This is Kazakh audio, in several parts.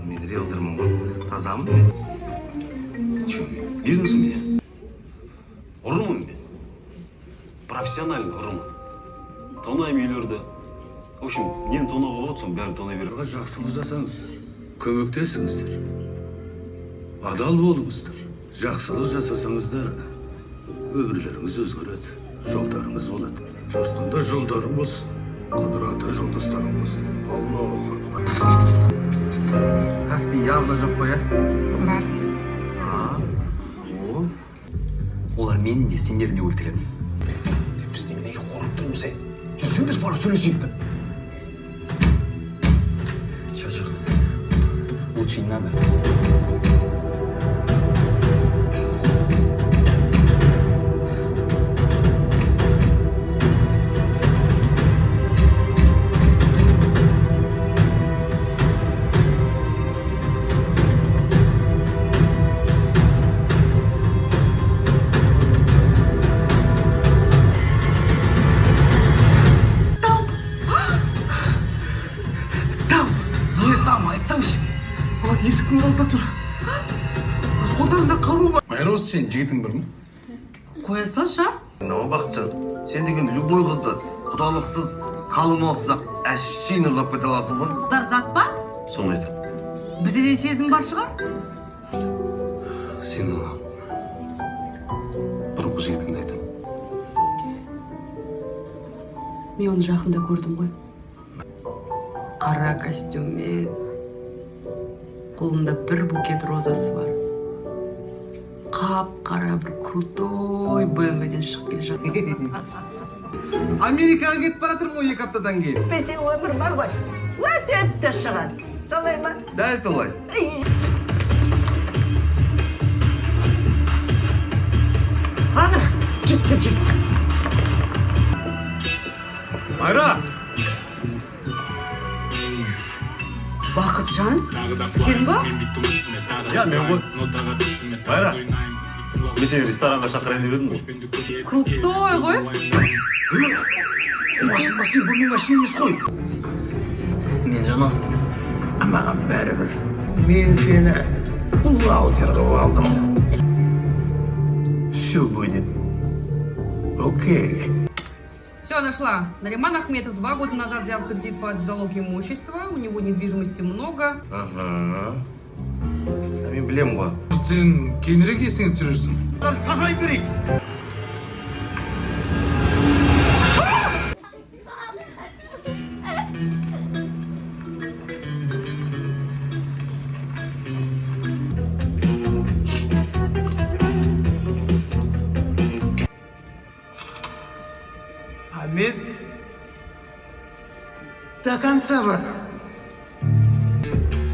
Мен риэлтормын ғой, тазамын мен. Че, бизнес у меня? Ұрымын мен. Профессионально ұрымын. Тонаймын үйлерді. В общем, нені тонауға болады, соның бәрін тонай беремін. Оларға жақсылық жасаңыздар, көмектесіңіздер, адал болыңыздар. Жақсылық жасасаңыздар, өмірлеріңіз өзгереді, жолдарыңыз болады. Жортқанда жолдарың болсын, Қыдыр ата жолдастарың болсын. Аллаху акбар. Каспий явно жоқ қой, иә? Бар. А, о. Олар мені де, сендерді де өлтіреді. Біз неменеге қорқып тұрмыз, ей? Жүрсеңдерші, барып сөйлесейік та. Жоқ, жоқ, лучше не надо. Там! Не там, айтсаңшы. Олар есіктің алдында тұр. Қолдарында қару бар. Майра, сен жігітің бар ма? Қоя салшы, а? Мынау Бақытжан, сен деген любой қызды құдалықсыз, қалың малсыз ақ әшейін ұрлап кете аласың ғой. Қыздар зат па? Соны айтамын. Бізде де сезім бар шығар. Сен ана бұрынғы жігітіңді айтамын. Мен оны жақында көрдім ғой. Қара костюммен, қолында бір букет розасы бар. Қап қара бір крутой БМВден шығып келе жатыр. Америкаға кетіп бара жатырмын ғой 2 аптадан кейін. Өтпесе өмір бар ғой, өтеді де шығады, солай ма? Дәл солай. Ана, жет, жет, жет. Майра! Бақытжан, сен ба? Иә, мен ғой. Майра, мен сені ресторанға шақырайын деп едім ғой. Крутой ғой. Машина, машина, бұл менің машина емес қой. Мен жанаспын. Маған бәрібір. Мен сені бухгалтер қылып алдым. Все будет окей. Все, нашла. Нариман Ахметов 2 года назад взял кредит под залог имущества. У него недвижимости много. Аха. Мен білемін ғой. Сен кейінірек есіңе түсірерсің. Сазай берейік. А мен до конца бар.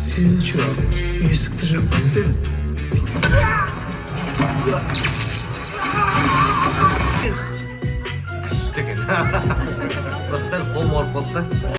Сен че, есікті жаппап па едің? Деген. Сәл қолым ауырып қалды да.